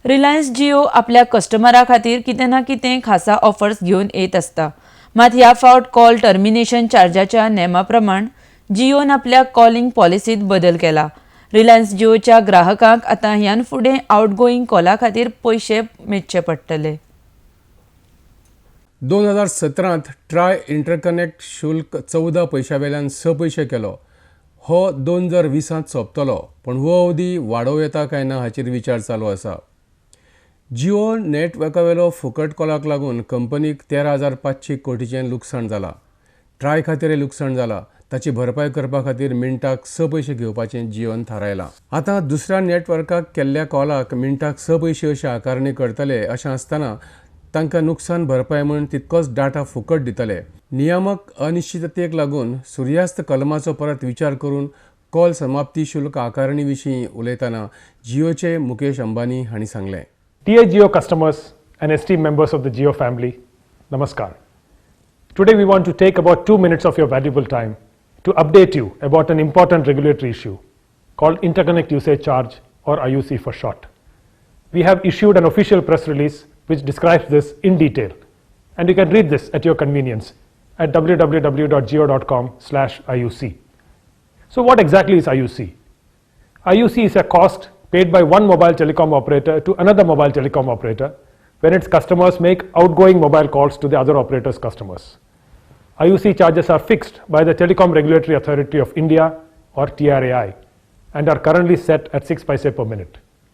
रिलायन्स जिओ आपल्या कस्टमरा खातीर कितें ना कितें खासा ऑफर्स घेवन येत आसता. मात ह्या फावट कॉल टर्मिनेशन चार्जाच्या नेमा प्रमाण जिओन आपल्या कॉलिंग पॉलिसीत बदल केला. रिलायन्स जिओच्या ग्राहकांक आतां ह्यान फुडें आउटगोईंग कॉला खातीर पयशे मेजचे पडटले. 2017त ट्राय इंटरकनेक्ट शुल्क 14 पयशां वेल्यान 6 पयशे केलो. हो 2020त सोंपतलो, पूण हो अवधी वाडोवं येता काय ना हाचेर विचार चालू आसा. जिओ नेटवर्कावेलो फुकट कॉलाक लागून कंपनीक 13,500 कोटीचें लुकसाण जालां. ट्राय खातीरय लुकसाण जालां. ताची भरपाय करपा खातीर मिनटाक 6 पयशे घेवपाचें जिओन थारायलां. आतां दुसऱ्या नेटवर्काक केल्ल्या कॉलाक मिनटाक 6 पयशे अशी आकारणी करतले. अशें आसतना तांकां नुकसान भरपाय म्हूण तितकोच डाटा फुकट दितले. नियामक अनिश्चिततेक लागून सुर्यास्त कलमाचो परत विचार करून कॉल समाप्ती शुल्क आकारणी विशीं उलयतना जिओचे मुकेश अंबानी हांणी सांगलें. Dear Jio customers and esteemed members of the Jio family, Namaskar. Today we want to take about 2 minutes of your valuable time to update you about an important regulatory issue called Interconnect Usage Charge, or IUC for short. We have issued an official press release which describes this in detail, and you can read this at your convenience at www.jio.com/IUC. So what exactly is IUC? IUC is a cost paid by one mobile telecom operator to another mobile telecom operator when its customers make outgoing mobile calls to the other operator's customers. IUC charges are fixed by the Telecom Regulatory Authority of India, or TRAI, and are currently set at 6 paise per minute.